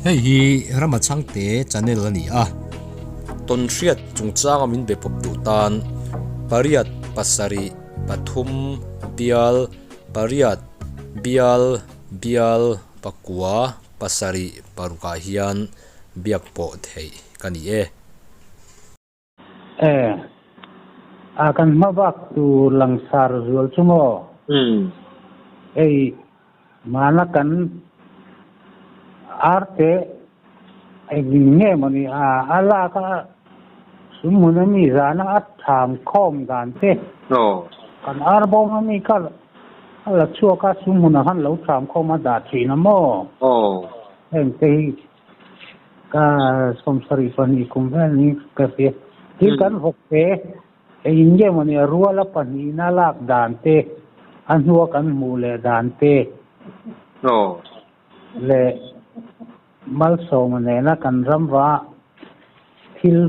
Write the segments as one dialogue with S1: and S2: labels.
S1: Hei hi Rama Chhangte channel a ni a, tawnhriat chungchanga min be pawp duh tan pariat pasarih pathum bial pariat bial bial pakua pasarih parukah hian biak pawh theih ka ni e.
S2: E, a kan hma bak tur langsar zual chu maw? Hei, mahna kan arte engin nge mawni a a lak a sumhmun a mi zana a tham khawm dan te kan ar bawm a mi kha a la chhuak a sumhmunah khan lo tham khawm a dah thin a maw? Heng te hi Ka 72 kum vel ni ka hria. Tin kan vawk te engin nge mawni a ruala pahnihna lak dan te, a hnua kan hmuh leh dan te leh malsawma nena kan ramva thil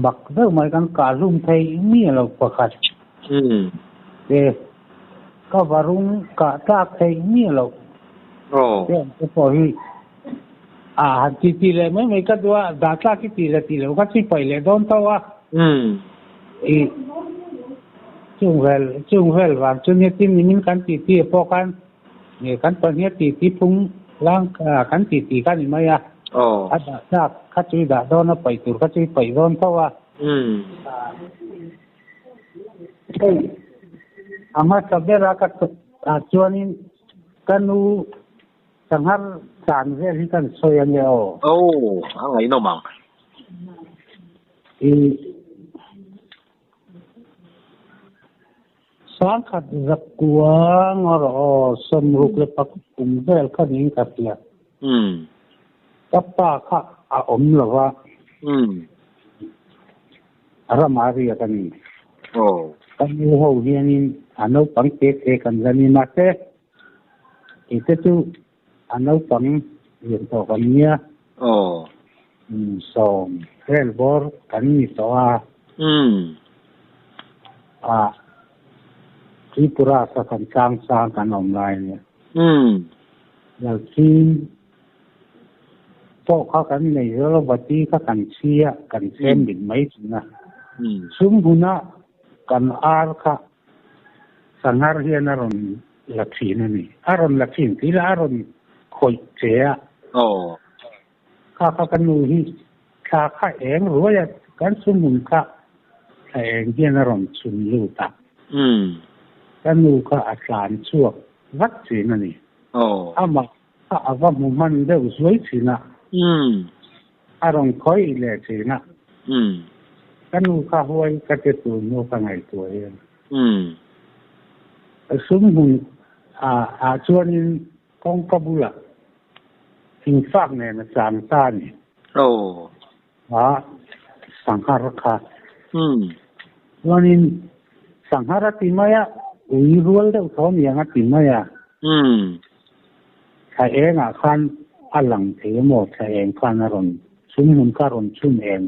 S2: bak deuh mai kan kah hlum thei mi lo pakhat te ka varung kah tlak thei mi lo te ang te pawh hi A han ti ti leh mai mai ka duh a, dah tlak i tih leh tih loh kha chu i paih leh dawn tho a. I chung vel chung vel vang chu nia tin nimin kan tih tih pawh khan nge kan pahnih a tih tih phung lang kan tih tih kha ni mai a. A dah tlak kha chu i dah dawn a, paih tur kha chu i paih dawn tho a. Hei a hmasa bera ka ah chuanin ka nu Sanghar chan vel hi kan sawi a nia aw.
S3: Aw, a ngaihnawm ang.
S2: I sangkhat zakua ngawr aw sawmruk leh pakhat kum vel kha niin ka hria.
S3: Umm.
S2: Ka pa kha a awm lo va.
S3: Umm.
S2: A ramah a riak a ni.
S3: Aw.
S2: Ka nu ho hianin a naupang te te kan la ni mahse Tihte chu a naupang lian tawh kan nia.
S3: Aw.
S2: Sawm vel bawr kan ni tawh a.
S3: Umm.
S2: Ah, Tripura sa kan tlang sang kan awm lai nia.
S3: Umm.
S2: Lalchin pawh kha kan nei zo lo, bati kha kan chhi a, kan chhem mit mai thin a.
S3: Umm.
S2: Sum huna kan ar kha Sanghar hian a rawn la thin a ni. A rawn la thin tih lah a rawn khawih che a.
S3: Aw.
S2: Kha kha ka nu hi thla kha eng ruai a, kan sumhmun kha thla eng hian a rawn chhun lut a.
S3: Umm.
S2: Ka nu kha a tlan chhuak vat thin a ni.
S3: Aw.
S2: Amah kha a va hmu hman deuh zuai thin a.
S3: Umm.
S2: A rawn khawih leh thin a.
S3: Umm.
S2: Ka nu kha huai ka ti tur maw ka ngaihtuah hian.
S3: Umm.
S2: Sumhmun ah ah chuanin kawngka bulah thingfak nen a chang ta a ni.
S3: Aw.
S2: A sanghar kha.
S3: Umm.
S2: Chuanin sanghar a ti mai a, ui rual deuh tho niang a ti mai a.
S3: Umm.
S2: Thla engah khan a lang thei emaw thla eng khan a rawn chhum hmun kha a rawn chhun eng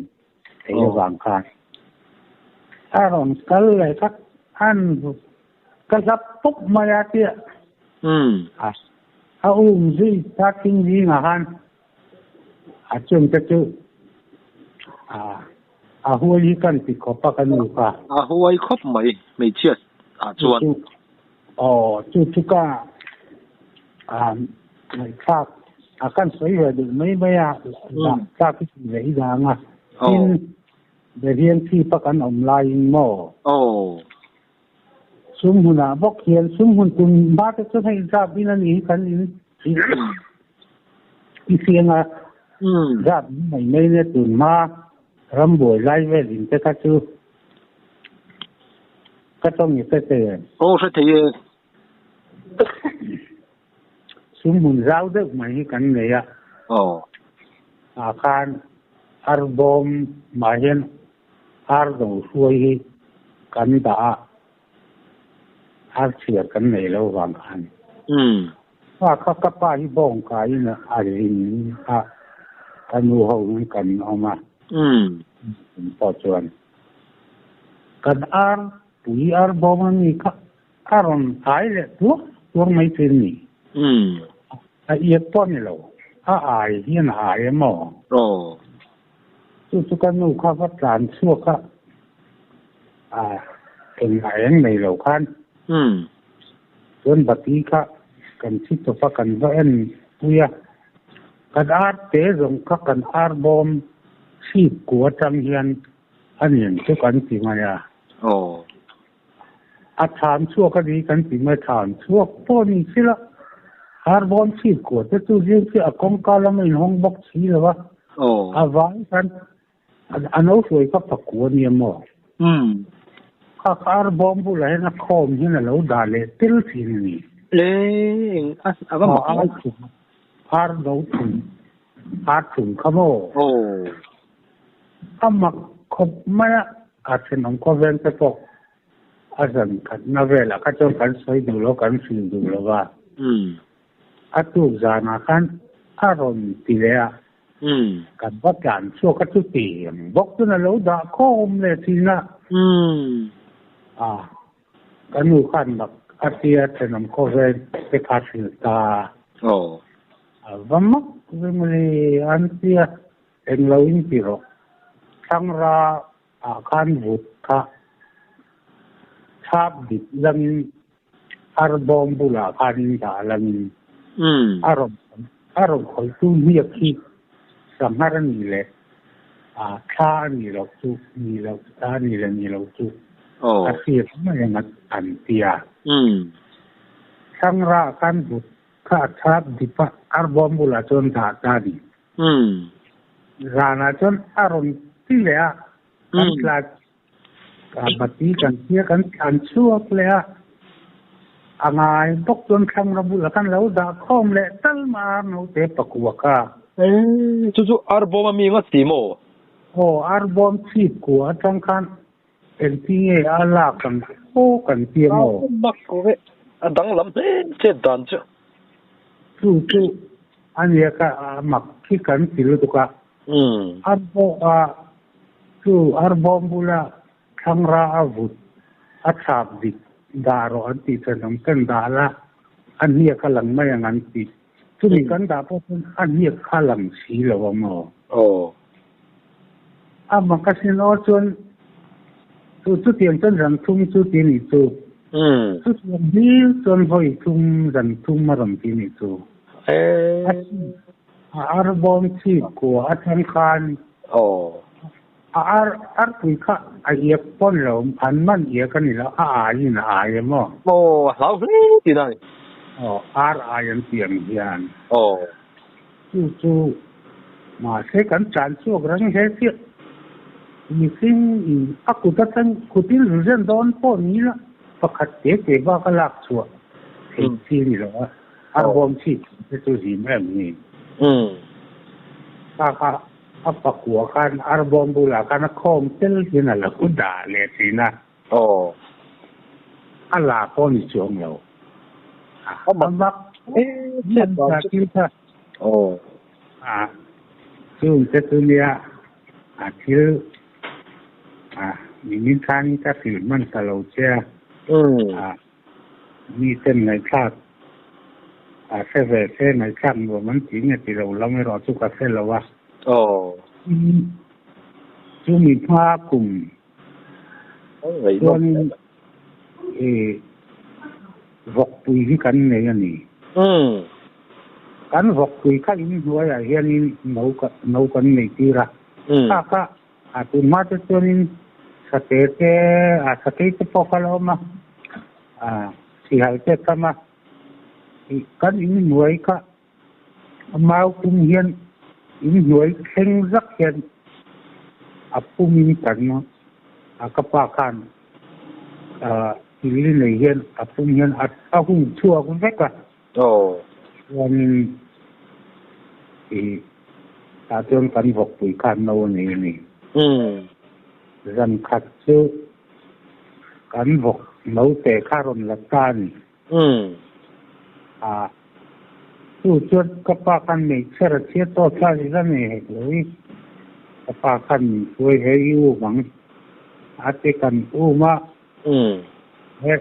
S2: thei avang khan a rawn kal leh kha an ka hlap pawp mai a tia a um zui ta thing zingah khan a chungte chu a huai hi kan ti khawp a ka nu kha.
S3: A huai khawp mai hmeichhia ah chuan.
S2: Aw, chu chu ka ngaihthlak a kan sawi ve duh mai mai a, dah tlak hi tih leh i dang a. Tin, Behian chhip a kan awm laiin maw?
S3: Aw.
S2: Sum hunah bawk hian sum hun tum hma te chu hei zap in a ni hi kan in i siang a, zap mai mai nia tun hma rambuai lai vel in te kha chu Ka tawng i hre thei em?
S3: Aw hre thei e.
S2: Sumhmun zau deuh mai hi kan nei a.
S3: Aw.
S2: Ah khan ar bawm mah hian ar do hruai hi kan dah a, ar chhiar kan nei lo vang khan.
S3: Umm.
S2: Pa kha ka pa hi bawng kaiin a zin a, ka nu ho hian kan awm a.
S3: Umm.
S2: Pawh chuan Kan ar pui ar bawm a mi kha a rawn ai leh tuar tuar mai thin ni.
S3: Umm.
S2: A iak pawh a ni lo. A ai hian a ai a maw?
S3: Aw.
S2: Chu chu ka nu kha va tlan chhuak a, a engah eng nei lo khan.
S3: Umm.
S2: Chuan bati kha kan thi tawp a, kan va en pui a. Kan ar te zawng kha kan ar bawm chhip ku atang hian a niang chu kan ti mai a.
S3: Aw.
S2: A thlam chhuak a ni kan ti mai, thlam chhuak pawh ni thil a, Harbawm chhip kuah te chu zing chu a kawngka lam a inhawng bawk si lo a, a vai khan a no hruai kha pakua a nia maw? Kha kha Arbawm bulah hian a khawm hian a lo dah leh tel thin a ni.
S3: Le eng a a va mak
S2: Ar thum, ar no thum, ar thum kha maw? A mak khawp mai a, a thenawm khawvel te pawh a zan khatna velah kha chuan kan sawi duh lo, kan hrilh duh lo va. A tuk zanah khan a rawn ti leh a, kan va tlan chhuak a chuti ang bawk chuan a lo dah khawm leh thin a. A, ka nu khan mak a tia thenawm khawvel te kha hrilh ta. A va mak ve mawle an tia. Englo in ti rawh. Thlangra ah khan vut kha chhap dik langin arbawm bulah khan in dah langin a rawn a rawn khawihtu hniak hi sanghar a nih leh thla a nih loh chu nih loh thla a nih leh nih loh chu a hriat mai ang an ti a. Thlangra ah khan vut kha a chhap dip a arbawm bulah chuan dah ta a ni. Zanah chuan a rawn ti leh a, kan tla bati kan tia kan tlan chhuak leh a, a ngai bawk chuan thlangra bulah khan lo dah khawm leh tal mah a naute pakua kha.
S3: Chu chu arbawm a mi ngawt si maw?
S2: Aw, arbawm chhip kua atang khan engtinge a lak ang aw kan tia maw?
S3: Mak ve, a danglam hle chet dan chu.
S2: Chu chu a nia ka a mak khi kan ti lutuk a. Ar pawh a chu ar bawm bula thlangra a vut a chhap dik dah rawh an tih chuan awm ten dah la a hniak a lang mai ang an ti. Chumi kan dah pawh chuan a hniak kha lang si lo a maw?
S3: Aw.
S2: A mak asin aw chuan chu chutiang chuan zan thum chu ti nih chu. Chutiang hlir chuan vawi thum zan thum a rawn ti nih chu. A ar bawm chhip kua atang khan a ar arpui kha a iak pawn lo an man iak a ni lo a aiin a ai em aw.
S3: Aw a hlau hle tihna a ni.
S2: Aw ar ai an tih ang hian. Chu chu mahse kan tlan chhuak reng hle chiah. Mihring in a kut atang kutin ru zen dawn pawh ni la pakhat te te bak a lak chhuah theih chi ni lo a, arbawm chhip te chu zim em ni. Kha kha a pakua khan arbawm bulah khan a khawm tel hian a lo dah leh thin a. A la pawh ni chuang lo. A mak em em thil kha. A chung te chu nia a thil a nimin khan ka hrilh hman ta lo che a. A mi ten ngaihthlak a hre ve se ngaihthlak nuam an ti nge ti lo lam erawh chu ka hre lo a. Chumi hma kum Chuanin i vawkpui hi kan nei a ni. Kan vawkpui kha in hnuaiah hianin no no kan nei tir a. Kha kha a tun hma te chuanin sate te a sakei te pawh kha la awm a, a sihal te tam a. Kan in hnuai kha A mau pum hian in hnuai thleng zak hian a pumin kan a ka pa khan thil nei hian a pum hian a hung chhuak vek a. Chuanin ih tah chuan kan vawkpui khan no a nei a ni. Zan khat chu kan vawk naute kha rawn la ta a ni. A, chu chuan ka pa khan hmeichhe ra chhiat tawh thla zet a nei hek lo i, ka pa khan min hruai ve i um ang a ti kan um a, he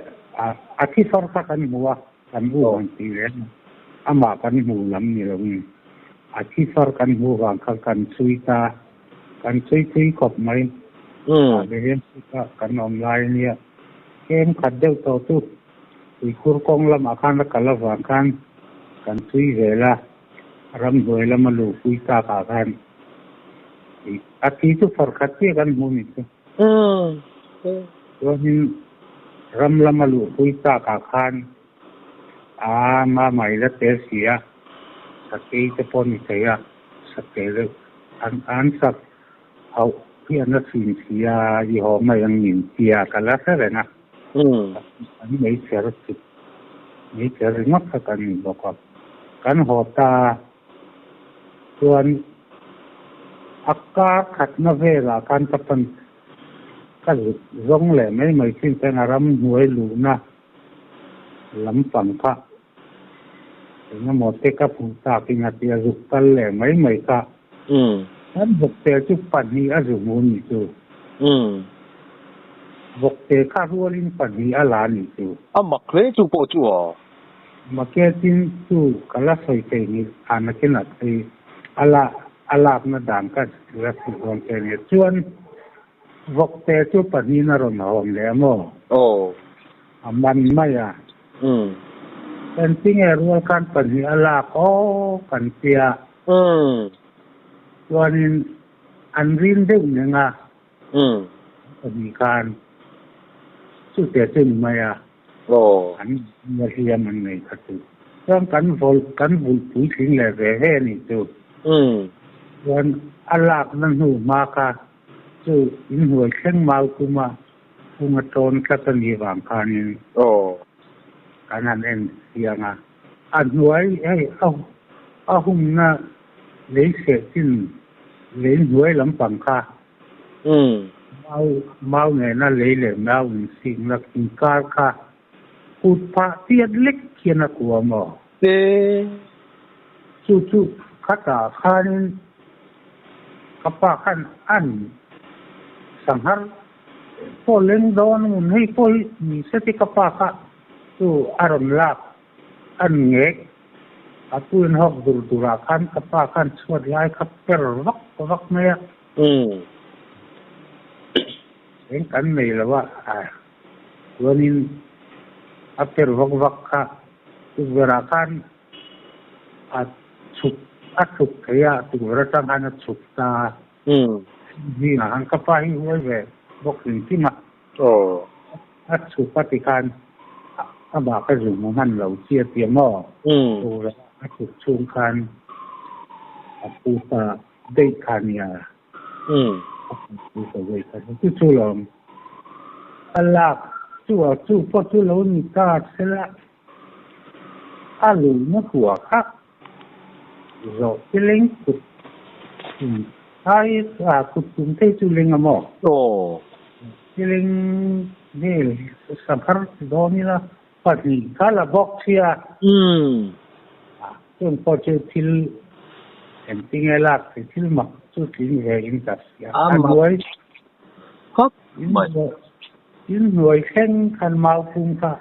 S2: a thi far kha kan hmu a, kan um ang tih leh amah kan hmu lam ni lo in. A thi far kan hmuh vang kha kan chhui ta, kan chhui thui khawp mai. Miriam Sika kan awm lai ania tlem khat deuh tawh chu tuikhur kawng lamah khan a kal avang khan kan chhui zel a, ramhnuai lama luhpui takah khan a thi chu far khat chiah kan hmu ni chu. Chuanin ram lama luhpui takah khan a mama i la tel si a, sakei te pawh ni thei a, sakei deuh an an sak hauh hi an la chhin si a, i haw mai ang min tia ka la hre reng a, an meichher chip meichher ringawt kha kan ni bawk a, kan haw ta chuan a kar khatna velah khan ka pan ka zuk zawng leh mai mai thin chuan a ramhnuai luhna Lampang kha engemaw te ka hmuh takin a ti a, zuk kal leh mai mai kha. Kan vawkte chu pahnih a zu hmu nih chu. Vawkte kha rualin pahnih a la nih chu.
S3: A mak hle chu pawh chu aw.
S2: Maketin chu ka la sawi thei nghilh a nakin a thei a la a lakna dan ka la hrilh dawn che nia. Chuan Vawkte chu pahnihin a rawn hawm leh a maw?
S3: Aw.
S2: A man mai a.
S3: Umm.
S2: Engtinge rual khan pahnih a lak aw kan tia.
S3: Umm.
S2: Chuanin an rin deuh neng a.
S3: Umm.
S2: Pahnih khan chute chu ni mai a.
S3: Aw.
S2: An nia hliam an nei kha chu. Chuan kan vawlh kan vulh puitling leh ve ve a nih chu.
S3: Umm.
S2: Chuan a lakna hnu hma kha Chu inhnuai thleng mau kuma phung a tawn tlat a nih vang khanin kan han en chiang a. A hnuai hei a humna lei seh chin lei hnuai lampang kha mau mau nena lei leh mau insikna inkar kha kut phah tiat lek hian a kua maw? Chu chu khatah khanin ka pa khan an sanghar pawh leng dawn ngun hei pawh hi ni se ti ka pa kha chu a rawn lak an ngek a pu in hawk dur dur ah khan ka pa khan chhuat lai kha per vak vak mai a. Eng kan nei lo a chuanin a per vak vak kha tukverh ah khan a chhuk a chhuk thei a, tukverh atang khan a chhuk ta a. Zingah khan ka pa hi huai ve bawk hrim hrim a. A chhuk a ti khan amah ka zu hmu hman lo chi a ti a maw? Tukverh a chhuk chhung khan a pu ta daih kha nia. A pu ta daih kha chu chu lawm. A lak chu a chu pawh chu lo ni ta sela. A luhna hua kha zawh te leng kut tum ai a kut tum te chu leng a maw?
S3: Aw.
S2: Te leng vel sanghar ti dawn ila pahnih kha la bawk sia.
S3: Umm.
S2: Chung pawh chu thil engtinge lak thei thil mak chu tling ve in ka hria.
S3: A mak khawp mai.
S2: Inhnuai thleng khan mau phung kha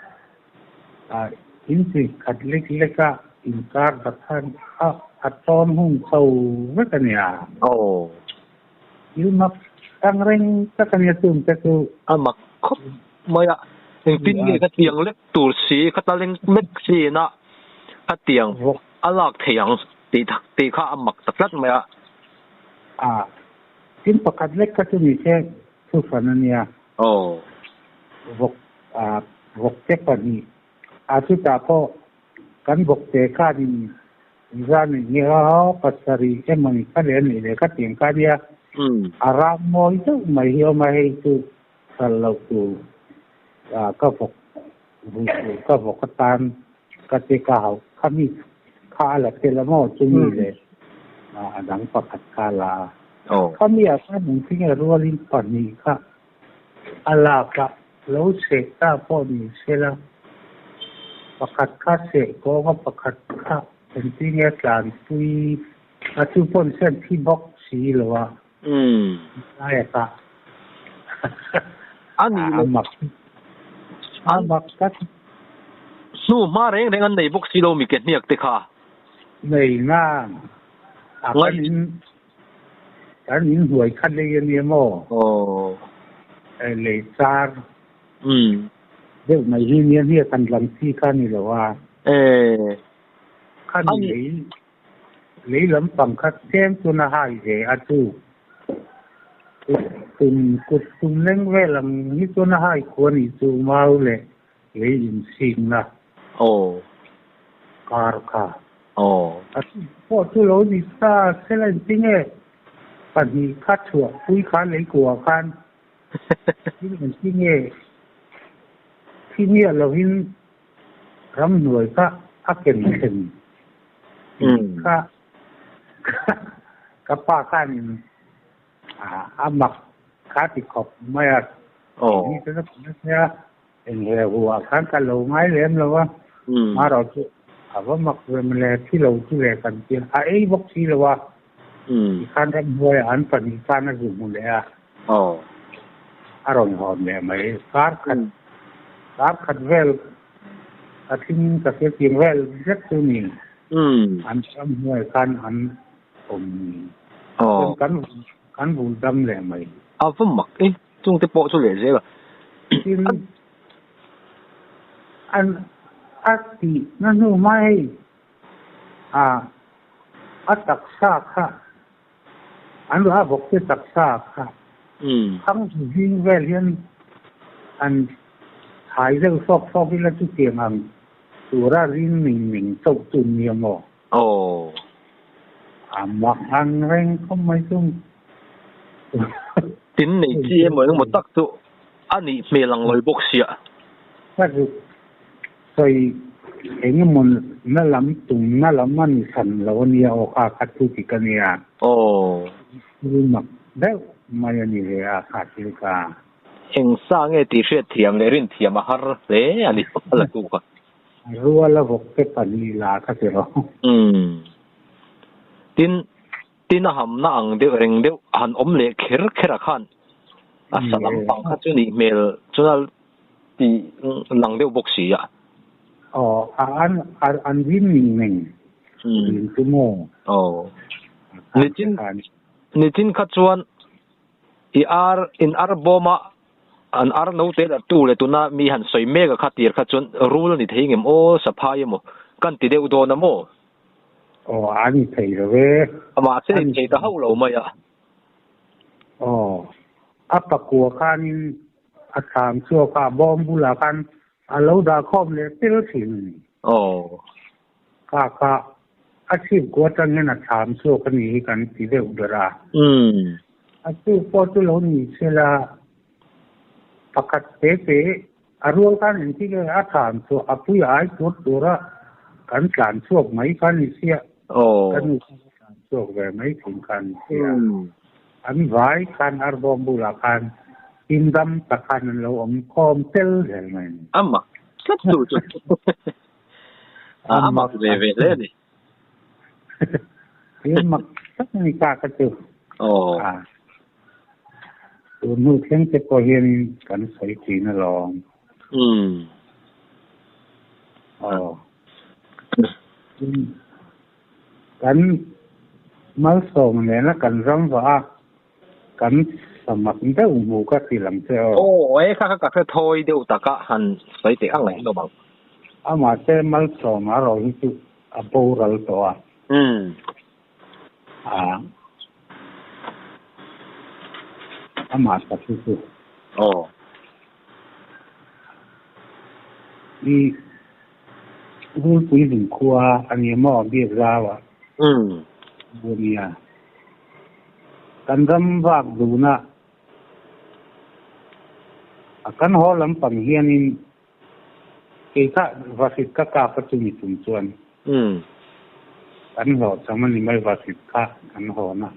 S2: In chi khat lek lek a inkar dak khan a a tawn hung chho vek a nia.
S3: Aw.
S2: Thil mak ang reng tak a nia chung te chu.
S3: A mak khawp mai a, engtin nge ka tiang lek tur si, ka ta leng mek chin a, ka tiang a lak thei ang tih tih kha a mak ta tlat mai a.
S2: A, thil pakhat lek kha chu ni se thu hran a nia.
S3: Aw.
S2: Vawk a vawkte pahnih a chutah pawh kan vawkte khanin zan in nge a pasarih emawni kha leh a nih leh kha tiang kha nia a ram mawi deuh mai hi a awm a hei chu hralh loh tur ka vawk vui tur ka vawk atan ka ti ka hauh kha mi kha a la tel a maw chumi leh a dang pakhat kha a la a khami ah khan engtinge rualin pahnih kha A lakah lo seh ta pawh ni sela, pakhat kha seh kawng a, pakhat kha engtinge tlanpui a chu pawn sen thi bawk si lo a, lai a kah
S3: A ni lo.
S2: A mak tak.
S3: Hnu hma reng reng an nei bawk si lo mi ke hniak te kha.
S2: Nei nang. A kan in kan in hnuai kha lei a nia maw?
S3: Aw.
S2: Lei char.
S3: Um.
S2: Deuh mai hi nia hnia kan lang chi kha ni lo a.
S3: Eh.
S2: Kha ni lei lei lampang kha tlem chuan a hai ve a chu. Kut tum kut tum leng vel ang hi chuan a hai khu a nih chu mau leh lei insingna.
S3: Aw.
S2: Kar kha.
S3: Aw.
S2: A pawh chu lo ni ta sela engtinge pahnih kha chhuah pui kha lei kuah khan thil engtinge thi miah lovin ramhnuai kha a ken thlen tih kha ka pa khanin a mak kha ti khawp mai a. Ni te chu ka hria a, enghe huah khan ka lo ngai lem lo a, marawh chu a va mak ve mawle thi lo chu le kan ti a, a ei bawk si lo a, tikhan ramhnuaiah an pahnih khan a zu hmu leh a, a rawn hawn leh mai. Kar khat kar khat vel a thlingin ka hria tiang vel zet chu ni. An ramhnuai khan an awm ni. Chuan kan vul dam leh mai.
S3: A va mak e, chungte pawh chu leh zel a.
S2: Tin, an a tih na hnu hma hei a a taksa kha an a vawk te taksa kha thang zing vel hian an thai deuh sawk sawk ila chutiang ang tura ring ning ning chauh chu nia maw?
S3: Aw.
S2: A mak ang reng khawp mai chu.
S3: Tin nei chi emaw engemaw tak chu a nih hmel ang lawi bawk sia.
S2: Ka zuk sawi engemaw na lam tum na lam a ni hran lo a nia aw kha kha thu dik a nia.
S3: Aw.
S2: Thil mak deuh mai a ni ve a kha thil kha.
S3: Eng sa nge tih hriat thiam leh rin thiam a har hle a ni a la tuk a.
S2: Rual a vawk te pahnih la ka ti rawh.
S3: Umm. Tin, tin a hamna ang deuh reng deuh han awm leh kher kher a khan a sa lampang kha chu nih hmel chuan a ti lang deuh bawk si a.
S2: Aw, a an an rin ning ning rin chu maw?
S3: Aw. Nichin nichin kha chuan i ar in ar bawm a An ar note lah tu leh tuna mi han sawi mek a kha tir kha chuan rul a ni thei ngem aw saphai emaw kan ti deuh dawn a maw?
S2: Aw a ni thei lo e.
S3: Amah se ni thei ta hauh lo mai a.
S2: Aw a pakua khanin a thlam chhuak a bawm bulah khan a lo dah khawm leh tel thin a ni.
S3: Aw.
S2: Kha kha a chhip kua atang hian a thlam chhuak a ni hi kan ti deuh ber a. A chu pawh chu lo ni sela pakhat te te a rual khan engtik nge a thlam chhuah a pui ai tur tura kan tlan chhuak mai kha ni sia. Ka nu khan a tlan chhuak ve mai thin kha ni sia. An vai khan arbawm bulah khan himdam tak khan an lo awm khawm tel zel mai a ni.
S3: A mak tlat tur chu. A mak ve ve hle a ni.
S2: Thil mak tak a ni ka ka chu.
S3: Aw.
S2: A. Tun hnu thleng te pawh hian kan sawi thin alawm.
S3: Umm.
S2: Aw. Kan malsawm nena kan ram vah a Kan samak deuh hmuh ka ti lang che aw.
S3: Aw e kha kha ka hre thawi deuh taka han sawi teh ang ngaih lawm ang.
S2: Amah te malsawm a rawh hi chu a boral tawh a.
S3: Umm.
S2: A amah tak hi chu.
S3: Aw.
S2: I Rulpui hlum khua a ni maw biak zau ah?
S3: Umm.
S2: Nia. Kan ram vak duna a kan haw lampang hianin kei kha vahrit ka kap a chumi tum chuan
S3: Umm.
S2: Kan hlawhchham a ni mai vahrit kha kan hawn a.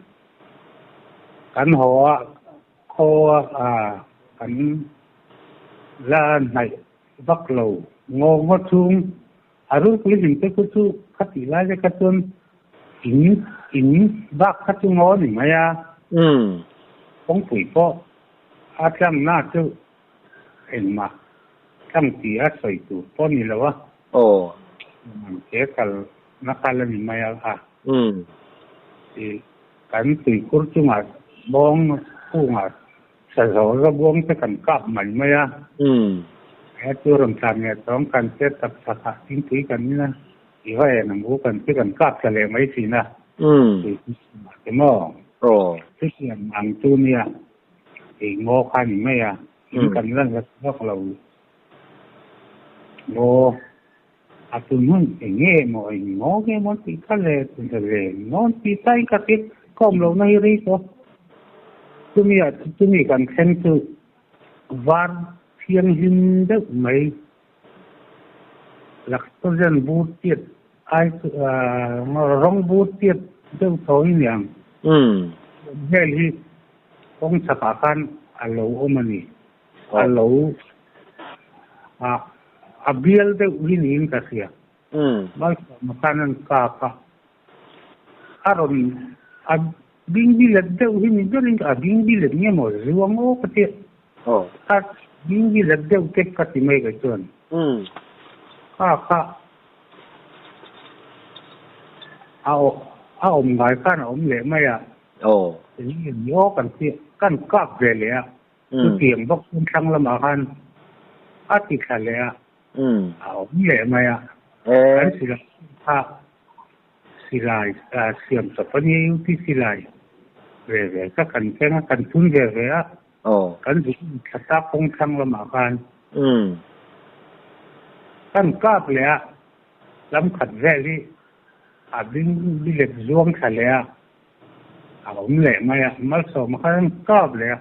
S2: Kan haw a khaw a kan la hnaih vak lo ngaw ngaw chung a rulpui hlim te khu chu kha tih lai te kha chuan in in bak kha chu ngaw a ni mai a. Kawngpui pawh a tlangna chu engmah tlang tih a sawi tur pawh a ni lo a.
S3: Aw.
S2: Ang che kal na kal a ni mai a. I kan tuikhur chungah bawng kungah sazaw za buang te kan kap mai mai a. He chu rawn tlan leh tawng kan che tak chakah thingpui kan in a, i va en ang u kan che kan kap thla leh mai thin a. Tuikhur chungah te maw? Chutiang ang chu nia ei ngaw kha ni mai a, in kan la hlat vak lo ngaw. A tun hun eng nge maw eng ngaw nge maw tih kha le le nawn tih ta in ka hriat ka awm lohna hi rei tawh. Chumi ah chumi kan thleng chu var thianghlim deuh mai lactogen bur tiat ai chu rawng bur tiat deuh tho hi niang vel hi kawng chhakah khan a lo awm a ni. A lo a a bial deuh hi niin ka hria. Malsawma khan an kap a, a rawn a bingbilet deuh hi ni berin a bingbilet nge maw zuang aw ka tia. A bingbilet deuh te ka ti mai ka chuan. Kha kha a a awm ngai khan a awm leh mai a. Eng nge aw kan tia kan kap ve leh a. Chutiang bawk chuan thlang lamah khan a ti thla leh a, a awm leh mai a. Kan silai kha silai siam chawp a nia UT silai ve ve kha kan keng a, kan thun ve ve a. Kan zuk thla ta kawng thlang lamah khan kan kap leh a, lam khat vel hi a bing bilet zuang thla leh a. A awm leh mai a, Malsawma kha an kap leh a,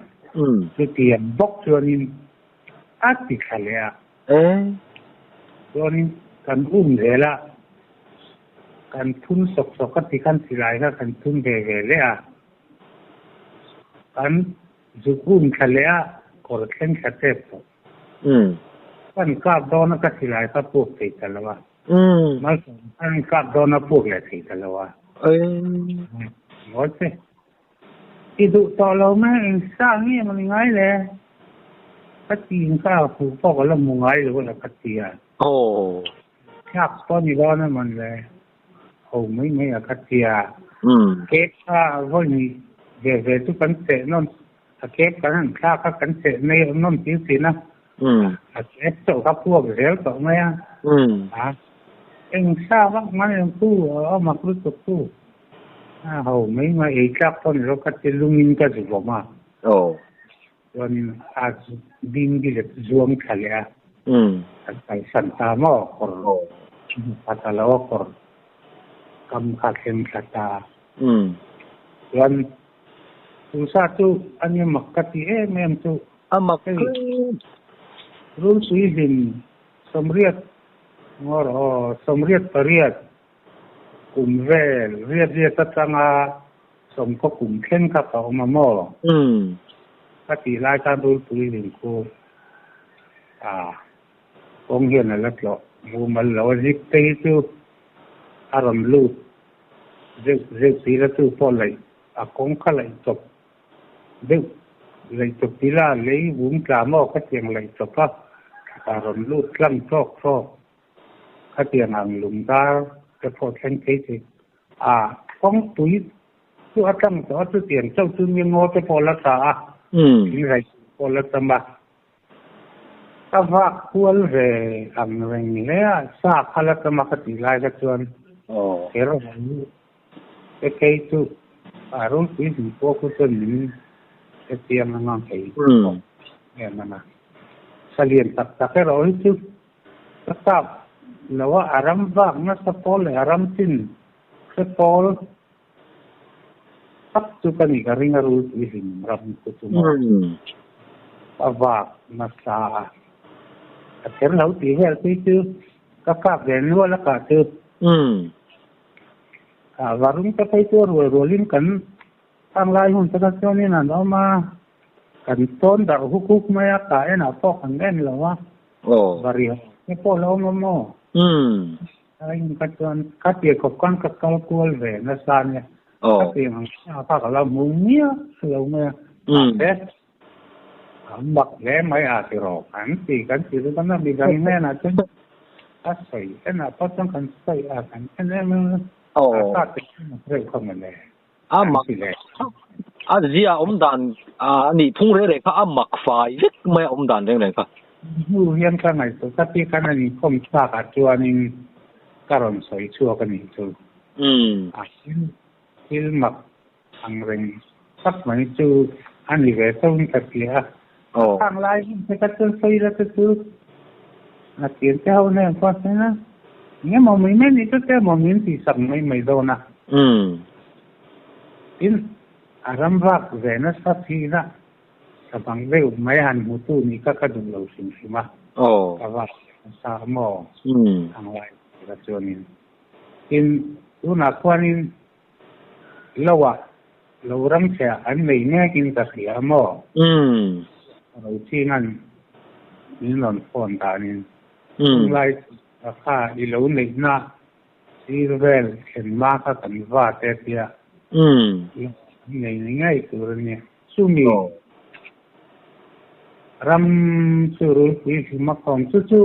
S2: chutiang bawk chuanin a ti thla leh a. Chuanin kan um zel a, kan thun sawk sawk a ti khan silai kha kan thun ve ve leh a, kan zuk um thla leh a, kawr thleng thla tep tawh. Kan kap dawn a ka silai kha puk thei ta lo a. Malsawm khan kap dawn a puk leh thei ta lo a. Ngawi che. I duh tawh lo mai eng sa nge maw ni ngai le? Ka ti in ka fuh pawh ka la hmu ngai lo a ka ti a. Thlak pawh ni dawn a mawn le. Ho mai mai a ka ti a. Cake kha vawi hnih ve ve chu kan cheh nawn A kep kan han thlak a, kan cheh mai a nawm tir thin a. A kep chauh kha puak zel tawh mai a. A eng sa vak mai ang chu a awm a lutuk chu. A ho mai mai ei tlak pawh ni lo ka ti lungin ka zu vawm a. Chuanin a bing bilet zuang thla leh a. Kan kalsan ta maw kawr kha ta lo a kawr kam kha thleng thla ta. Chuan Chu sa chu a nia mak ka ti em em chu.
S3: A mak
S2: Hei Rulpui hlim sawmriat ngawr aw sawmriat pariat kum vel riat riat atanga sawmkaw kum thleng kha ka awm a maw? Ka tih lai khan Rulpui hlim khu a kawng hian a la tlawh mumal lo a zik te hi chu a rawn lut Zeuh zeuh tih la chu pawh laih a kawng kha laih chawp deuh laih chawp tih la lei vum tla maw khatiang laih chawp a a rawn lut tlang tawk tawk khatiang ang lung dar te pawh thleng thei thei a kawngpui chu a tlang tawh a chutiang chauh chu mi ngaw te pawh la tha a thing raih pawh la tam a. Ka vak kual ve ang reng hle a, sa kha la tam a ka tih lai kha chuan kher haw te phei chu a rulpui hlim pawh khu chuan min hrechiang ang ang thei khawp em ang a. Sa lian tak tak erawh hi chu ka kap lo a, a ram vak nasa pawl leh a ram chin hre pawl Tak chu ka nih ka ring a rulpui hlim ram chu chu maw a vak nasa a, a kher lo tih vel phei chu ka kap ve nual a kah chu. A varung te phei chu a rual rualin kan thang lai hun te kha chuanin an awm a, kan tawn darh huk huk mai a, kah enah pawh kan en lo a, varihaw te pawh la awm a maw. Tlaiin ka chuan ka tir khawp khan ka kal kual ve nasa nia. Ka piang ang kha kha ka lo hmu miah lo mai a. Mahse, an mak hle mai a ti rawh kan ti kan ti chu kan a midang hnenah chuan a sawi enah pawh chuan kan sawi a kan en em em a. A sa te chu mak reuh kha mawle.
S3: A mak a zia awm dan a nih phung reng reng kha a mak fai vek mai a awm dan reng reng kha.
S2: Hnu hian ka ngaihtuah ka ti khan an inkhawm thlak ah chuanin ka rawn sawi chhuak a nih chu. A thil thil mak ang reng tak mai chu a ni ve tho in ka ti a. Khang lai hun te kha chuan sawi la te chu a thian te ho nen pawh sawi la eng emaw mai mai nih chu te emaw min tih sak mai mai dawn a. Tin, a ram vak ve nasa thihna ka bang deuh mai han hmutu nih kha ka duh lo hrim hrim a. Ka vak ve nasa maw? Khang lai kha chuanin. Tin, tunah khuanin Lo ah lo ram che ah an nei mek in ka hria maw? Roching an min rawn phone dan in tunlai kha i lo neih na sir vel thlen ma kha kan va te tia lo an nei ni ngei tur a nia. Chumi ram chu rulpui hlum a khawm chu chu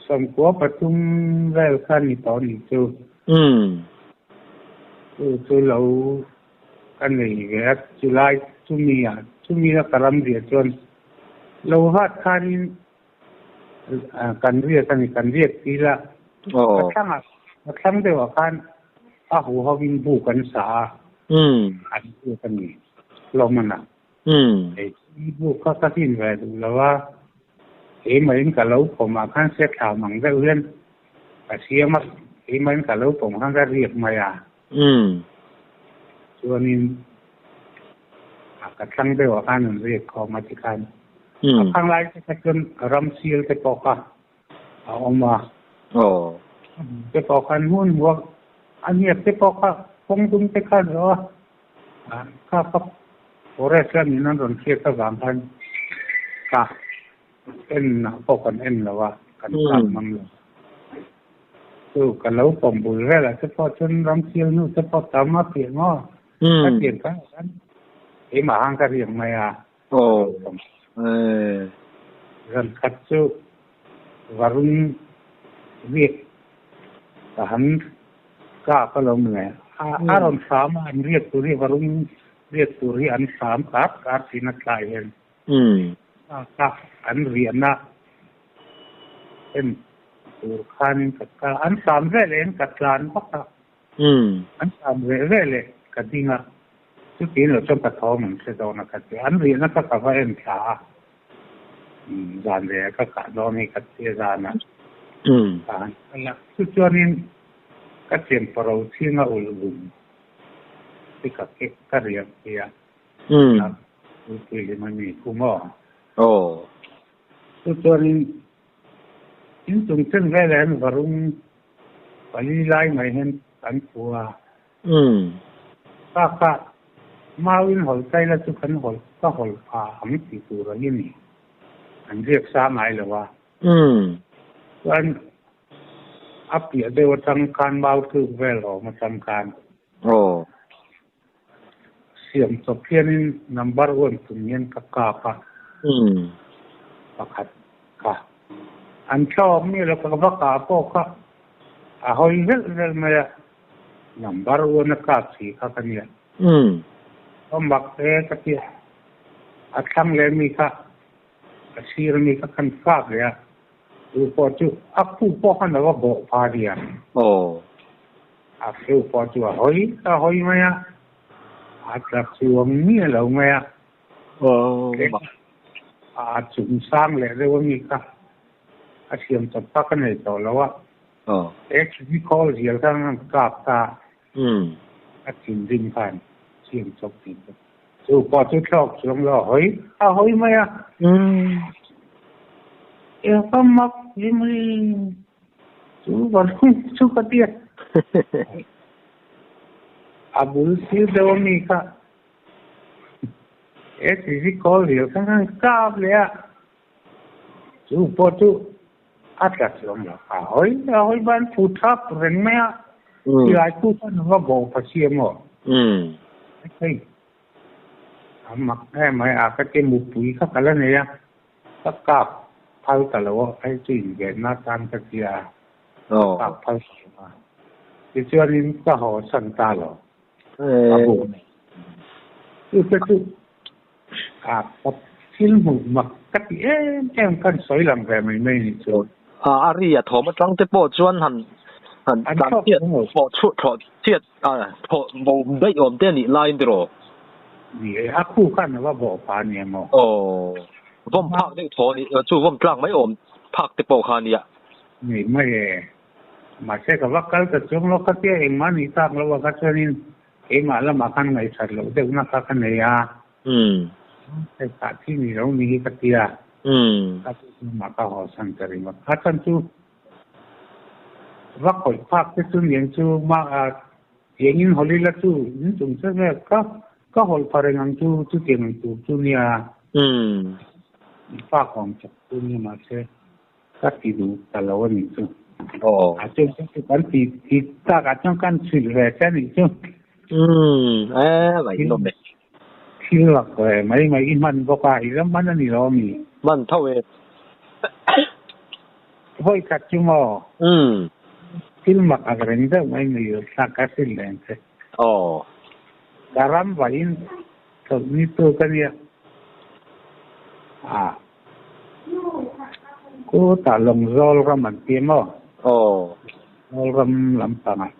S2: 13 vel kha ni tawh ni chu. Chu chu lo ka nei ve a, chulai chumi ah chumi a ka ram riah chuan lo vat khanin kan riak a ni, kan riak tir a. Ka thlang ah ka thlang deuh ah khan a huho in buk an sa a, an riak a ni hlawm a na. Hei chu buk kha ka rin ve duh lo a, keimah in ka lo pawm ah khan se thlam ang deuh hian ka siam a, keimah in ka lo pawm khan ka riak mai a. Chuanin ka thlang deuh ah khan an riak khawm a tikhan a khang lai te kha chuan ram sial te pawh kha a awm a. Te pawh khan hmun huak a hniak te pawh kha kawng dum te kha zawh a. Kha kha forest lamin an rawn hriat avang khan ka en ah pawh kan en lo a, kan kap ngam lo. Chu ka lo pawm bul velah te pawh chuan ram sial hnu te pawh tam a piah maw? Ka pian khan khan keimah khan ka riak mai a. Zan khat chu varung riak ka han kap alawm le. A rawn hram a, an riak tur hi varung riak tur hi an hram kar kar thin a tlai hian. Ka an riahna en tur khanin ka kal a, an hram veleh in ka tlan vak a. An hram ve veleh ka ding a. Chutin lo chuan ka thawm an hre dawn a ka ti a, an rihna kha ka va en thla a, zan ve ah ka kah dawn hi ka ti a zan ah ka han kal a, chu chuanin ka thian paro chhinga ulh vum hi ka kek ka riah pui a, ulpui hlim a ni khu maw? Chu chuanin inchung chen velah hian varung pali lai mai hian kan phu a. Ka kha mau in hawl chai la chu kan hawl ka hawl pha ang tih tur a hi ni. An riak sa ngai lo a. Chuan a piah deuh atang khan mau tluk vel awm atang khan. Siam chawp hianin number one chung hian ka kap a. Pakhat kha an thlawk mi lo ka va kah pawh kha a hawi velh velh mai a. Number one a kap si kha ka nia. Ka mak e ka ti a. A thlang leh mi kha a sir mi kha khan kap leh a. Chu pawh chu a khu pawh khan a va bawh pha nia. A khu pawh chu a hawi a hawi mai a. A tla chuang miah lo mai a. A chung sang leh deuh a mi kha a siam chawp kha ka nei tawh lo a. HV call zial khan an kap ta a thinrim khan siam chawp tih chu. Chu pawh chu thlawk chuang lo a hawi a hawi mai a. Eng ka mak hi mai chu va chu ka ti a. A bul sir deuh ami kha HV call zial khan an kap leh a. Chu pawh chu a tla chuang lo. A hawi a hawi ban phu thap reng mai a, silai khu khan a va bawh pha si a maw? Hei, a mak em mai a, ka ti mupui kha ka la nei a, ka kap phal ta lo a, hei chu invenna atan ka ti a, ka kap phal ta lo a. Tichuanin ka haw san ta lo, a buk nei. Chu te chu a thil hmuh mak ka ti em em kan sawi lang ve mai mai ni chu.
S3: A a ri a thawm atang te pawh chuan han han
S2: An
S3: tlan
S2: thlawk
S3: chhiat
S2: thung lo.
S3: thawh chhuah thlawh chhiat a thawh bo daih awm te a nih laiin tiraw?
S2: Ni e, a khu khan a va bawh pah a ni em aw?
S3: Aw, vawm phak deuh thaw a nih chu vawm tlak mai awm phak te pawh kha a nia.
S2: Ni mai e, mahse ka va kal ta chuang lo khatia engmah nih tak loh a kha chuanin Keimah lamah khan ngaihsat loh deuhna kha ka nei a. Hei kah chi ni lo ni hi ka ti a. Ka chu lamah ka haw san ta ringawt. A chhan chu va khawih phak te chu niang chu mah tiangin hawlh ila chu in chung che vel ka ka hawlh pha reng ang chu chutiang ang tur chu nia. Phak awm chak chu nia mahse Ka ti duh ta lo a nih chu.
S3: Aw.
S2: A chu chu kan ti ti tak ah chuan kan chhuih ve che a nih chu.
S3: Umm e ngaihnawm e.
S2: Thil lak ve mai mai i hman bawk a, i la hman a ni lo a mi?
S3: Hman tho e.
S2: Vawi khat chu maw?
S3: Umm.
S2: Thil mak ak reng deuh mai mi thlak ka hrilh leng che.
S3: Aw.
S2: Ka ram vahin chawlhni tu ka nia. Ah. Kutah Lawngzawl ram an ti maw?
S3: Aw.
S2: Zawl ram lampangah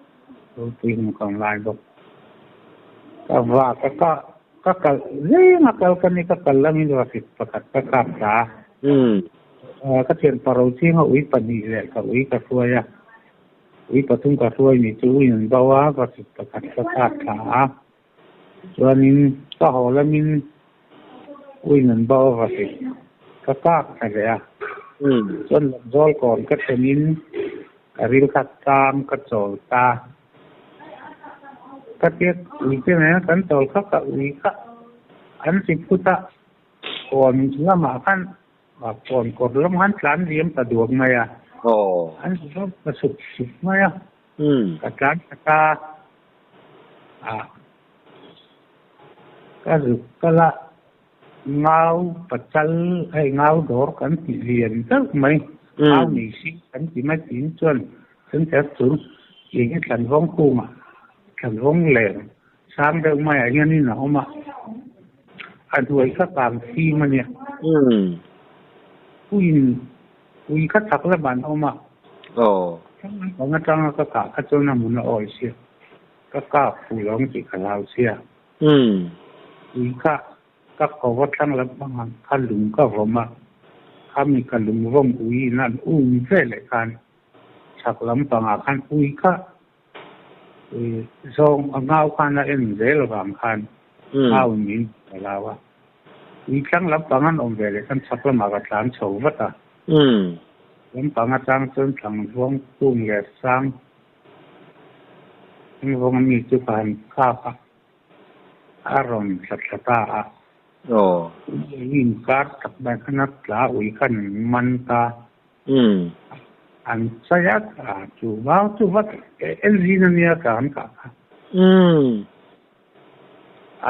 S2: Rulpui hmun ka awm lai bawk. Ka va ka ka ka kal zeng a kal ka ni ka kal lamin vafit pakhat ka kap ta a. Ka thianpa Rochhinga ui pahnih leh ka ui ka hruai a. Ui pathum ka hruai ni chu uiin an bo a, vafit pakhat ka kap thla a. Chuanin ka haw lamin uiin an bo a vafit ka kap thla leh a. Chuan Lawmzawl kawn ka thlenin ka ril kha tlang ka chawl ta. Ka tia ui te nena kan chawl kha ka ui kha an ti phut a, kawn lamah khan kawn kawr lam khan tlan liam ta duak mai a. An ti vak ta sup sup mai a. Ka tlan ta ta a, ka zuk kal a. Ngau pachal hei ngau dawr kan tih lian deuh mai, ngau nei si kan ti mai tiin chuan chhunchher chu eng hi thlanvawng kungah thlanvawng leng sang deuh maiah hianin a awm a, a hnuai kha kang fim a nia. Puiin pui kha chak lamah an awm a, thlang atanga ka kah kha chuan a hmun a awi sia, ka kap fuh lo ang tih ka hlau sia. Ui kha ka ko va thlang lam hmang ang kha lung ka vawm a, khami ka lung vawm ui in an um ve leh khan chhak lampangah khan ui kha zawng a ngau khan a en zel avang khan ngau in min hmu lo a, ui thlang lampang an awm ve leh khan chhak lamah ka tlan chho vat a, lampang atang chuan thlanvuang kung leh sang Engvawng a mi chu ka han kap a, a rawn thla thla ta a. Ui inkar tak mai khan a tla ui khan an man ta. An chai a, chu vang chu vat engzin a nia ka han kah kha.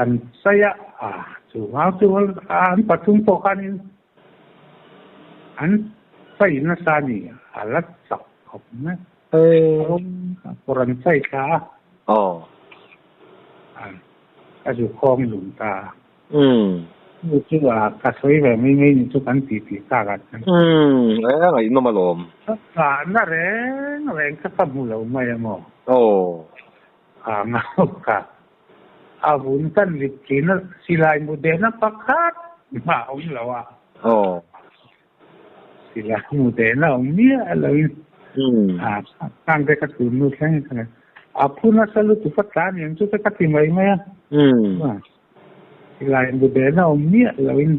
S2: An chai a, chu vang chu an pathum pawh khanin An chai nasa a ni, a la chak khawp mai. A kawr an chai thla a. A zu khawng lung ta a. Chu chu a ka sawi ve mai mai ni chu kan ti tih tak ah chuan.
S3: E ngaihnawm alawm.
S2: Ka na reng reng kha ka hmu lo mai a maw? Ka ngau ka. A vun kan rit thin a, silai mu dehna pakhat mah a awm lo a. Silai mu dehna awm miah loin a khang te kha tun nu thleng in khan a phu nasa lutuk a tla aniang chu te ka ti mai mai a. Silai mu dehna awm miah loin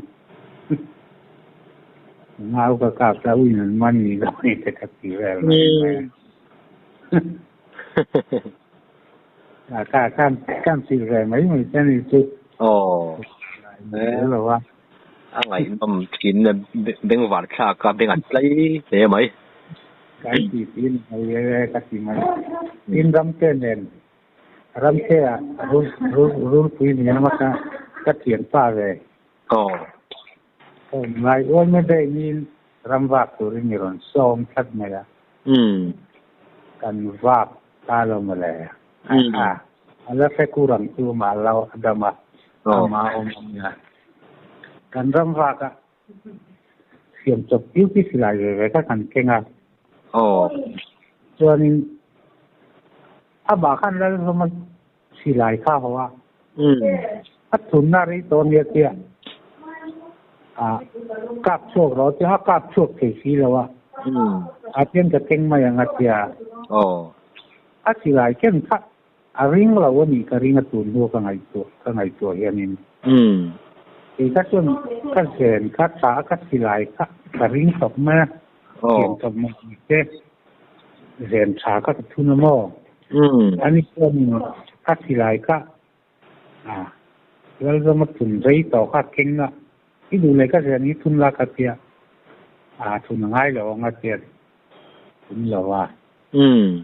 S2: ngau ka kap ta uin an man ni lo ni te ka ti vel mai mai a. Ka kan kan sil ve mai mai te ni chu.
S3: Aw.
S2: Lo a.
S3: A ngaihnawm thin e bengvar thlak a beng a tlai hle mai.
S2: Kan ti ti ni mai e ka ti mai. Tin ramte nen ramte ah rul rul rulpui nen a ka ka thian pa ve.
S3: Aw.
S2: Ngai ual mai daih ram vak turin i rawn sawm tlat mai a. Kan vak ta lo mawle. A la hre kur ang chu mah lo a dam a. Ama awm a nia. Kan ram vak a siam chawp duty silai ve ve kha kan keng a. Chuanin amah khan Lalzawma silai kha a haw a. A thunna rei tawh nia tia a kap chhuak rawh tia a kap chhuak thei si lo a. A tian ka keng mai ang a tia. A silai ken kha A ring lo a nih ka ring a tun hnu ka ngaihtuah ka ngaihtuah hianin. Kei kha chuan ka zen kha tha a ka silai kha ka ring tawp mai a, thiam tawp mai ni te zen tha kha ka thun a maw? Ani chuanin ka silai kha a Lalzawma thun rei tawh kha keng a, i duh leh ka zen hi thun la ka tia, a thun a ngai lo ang a tia thun lo a.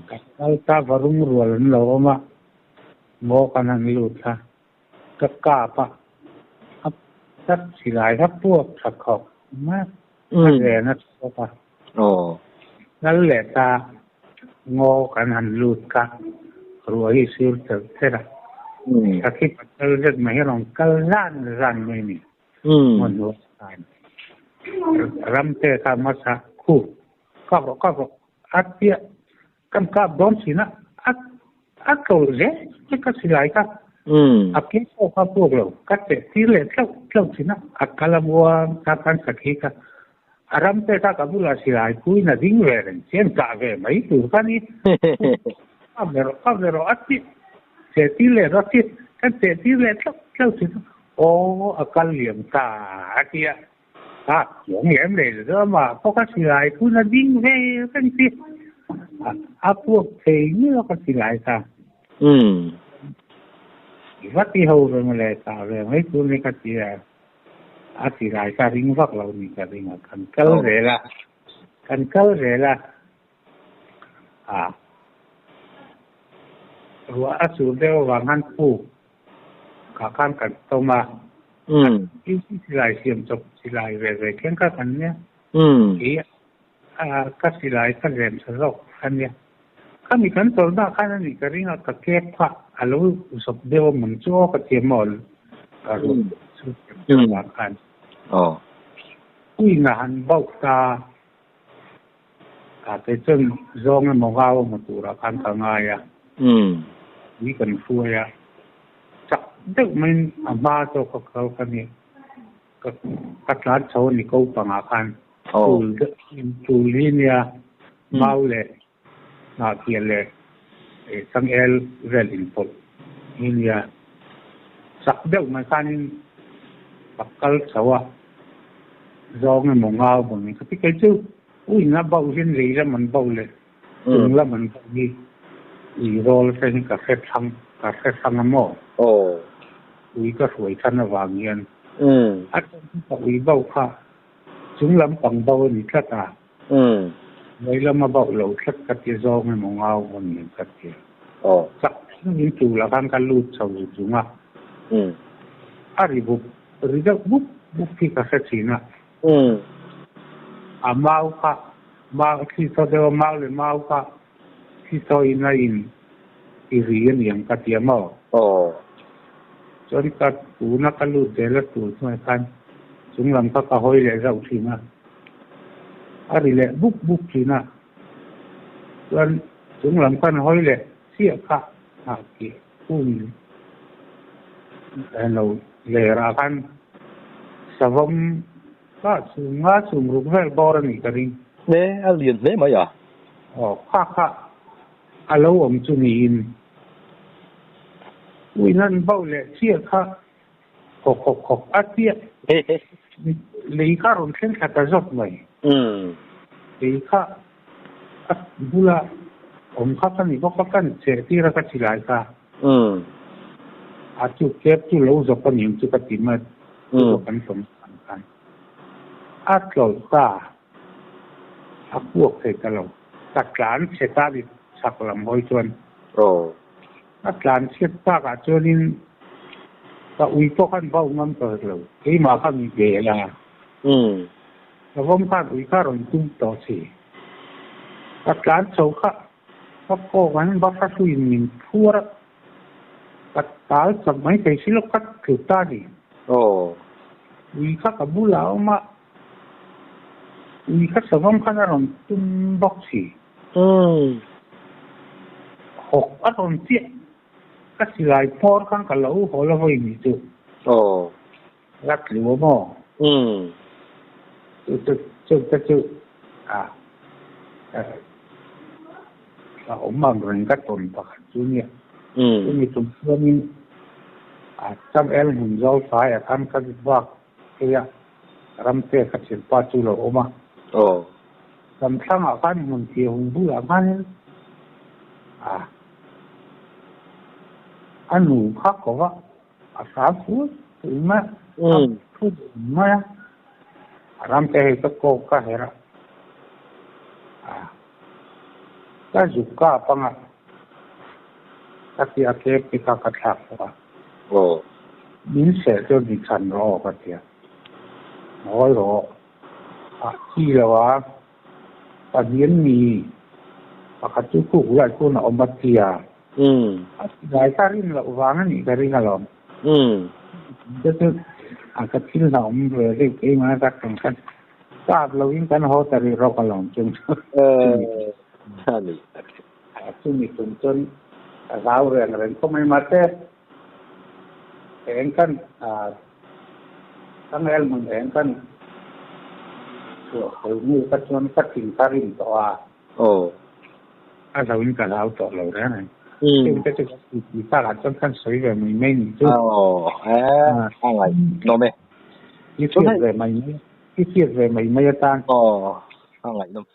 S2: Kan kal ta varung rual an lo awm a, ngaw kan han lut a, ka kap a, a ka silai kha puak tha khawp mai a, a zen a tha bawk a. Kal leh ta ngaw kan han lut kha ruah hi sur telh telh a, sakhi pasal zet mai hi rawn kal zan zan mai a ni. Ngaw hnuai khan ramte kha hmasa khu kap rawh kap rawh. A tia kan kap dawn thin a, a a tlawlh zel mai ka silai kha. A ke pawh kha puak lo, ka cheh tir leh tlauh tlauh thin a, a kal a muang kha kan sakhi kha. A ram te kha ka bulah silai puiin a ding ve reng chian kah ve mai tur kha ni. Kap ve rawh, kap ve rawh a ti cheh tir leh rawh a ti, kan cheh tir leh tlauh tlauh thin a, aw a kal liam ta a ti a. A chuang lem leh zawm ah pawh ka silai phun a ding ve reng chi a puak thei miau ka silai kha. I va ti ho ve mawle ta ve mai tur ni ka ti a, a silai kha ring vak lo ni ka ring a, kan kal zel a, kan kal zel a, a ruah a sur deuh avang khan puk Kha khan kan tawm a, silai siam chawp silai ve ve thleng kha kan nia. Kei ka silai ka lem tha zawk a nia. Khami kan tawlhna khan a nih ka ring a, ka kep kha a lo zawp deuh a mun chu aw ka thiam maw ka ruah chu thiam deuh vang khan. Puiin a han bauh ta A kei chuan zawng emaw ngau emaw turah khan ka ngai a, ni kan hruai a, chak deuh maiin a hma zawk a kal ka ni, ka tlan chho a ni ko pangah khan tul deuh tul hi nia mau leh hnahkiah leh changel vel inpawlh hi nia, chak deuh mai khanin ka kal chho a, zawng emaw ngau emaw ni ka ti kei chu. Uin a bauh hian lei lam an bauh leh chung lam an bauh hi ui rawl te hi ka hre thlang ka hre hrang a maw? Ui ka hruai than avang hian a then hi ka ui bauh kha chung lam pang bauh a ni tlat a, lei lam a bauh lo tlat ka ti zawng emaw ngau a ni ka ti. Chak thing in tul ah khan ka lut chho zung a, a ri bup ri deuh bup bup hi ka hre thin a. A mau kha mau thli thaw deuh a mau leh mau kha thli thaw in a in i ri a niang ka ti a maw? Chuan ka tuna ka lut zel a tur hnuai khan chung lam kha ka hawi leh zauh thin a, a ri leh bup bup thin a, chuan chung lam khan hawi leh chiah kha ah tih Hung lo lerah khan savawm kha chhung nga chhung ruk vel bawr a nih ka ring.
S3: Hle a lian hle mai a.
S2: Aw kha kha a lo awm chu niin uin an bauh leh chiah kha khawk khawk khawk a chiah lei kha rawn thleng thla ta zawk mai. Lei kha A bula awm kha ka ni bawk a, kan cheh tir a ka chi lai kha. A chu cab chu lo zawk a niang chu ka ti mai, chu zawk kan tawm khan khan a tlawlh ta, a puak thei ta lo, ka tlan chhe ta ni chhak lam hawi chuan. A tlan chhiat takah chuanin ka ui pawh khan bauh ngam ta lo, keimah kha mi bel a. Ka vawm khan ui kha rawn tum tawh si. Ka tlan chho kha ka kawk an bak a hruiin min phuar a. Ka tal chak mai thei si lo ka tlu ta ni.
S3: Aw.
S2: Ui kha ka bulah a awm a, ui kha savawm khan a rawn tum bawk si.
S3: Umm.
S2: Hawk a rawn chiah. Ka silai hmawr khan ka lo haw la vawi ni chu.
S3: Aw.
S2: La tlu a maw?
S3: Umm.
S2: Chu chu chu te chu a a awm ang reng ka tawn pakhat chu nia.
S3: Umm.
S2: Chumi tum chuanin a changel hmun zo faiah khan ka vak phei a, ramte ka thianpa chu lo awm a.
S3: Aw.
S2: Kan thlangah khan hmun thih hung bulah khanin a a nu kha ko va, a hram fur fur mai a, a thu dun mai a, a ramte hei ka kawk ka herh a, a ka zuk kap anga ka ti a kep te kha ka thlak bawk a.
S3: Aw.
S2: Min seh chuan mi chhan rawh aw ka ti a, ngawi rawh. A chi lo a, pahnih an ni. Pakhat chu khuk lai khuan a awm a ti a. A ti lai kha rin loh vang a nih ka ring alawm. Te chu a ka thil hna awm ve deuh keimah tak ang khan kap loin kan haw ta rih rawk alawm chung chu. Chumi tum chuan ka hlau reng reng khawp mai mahse Eng kan ka ngel hmun eng kan chhuah fel hnu ka chuan ka thin ka rim tawh a.
S3: Aw.
S2: A zo in ka hlau tawh lo reng reng. Chung te chu ka ti ti tak ah chuan kan sawi ve mai mai nih chu.
S3: Aw he a ngai nawm e.
S2: I hriat ve mai mai i hriat ve mai mai atan.
S3: Aw a ngai nawm.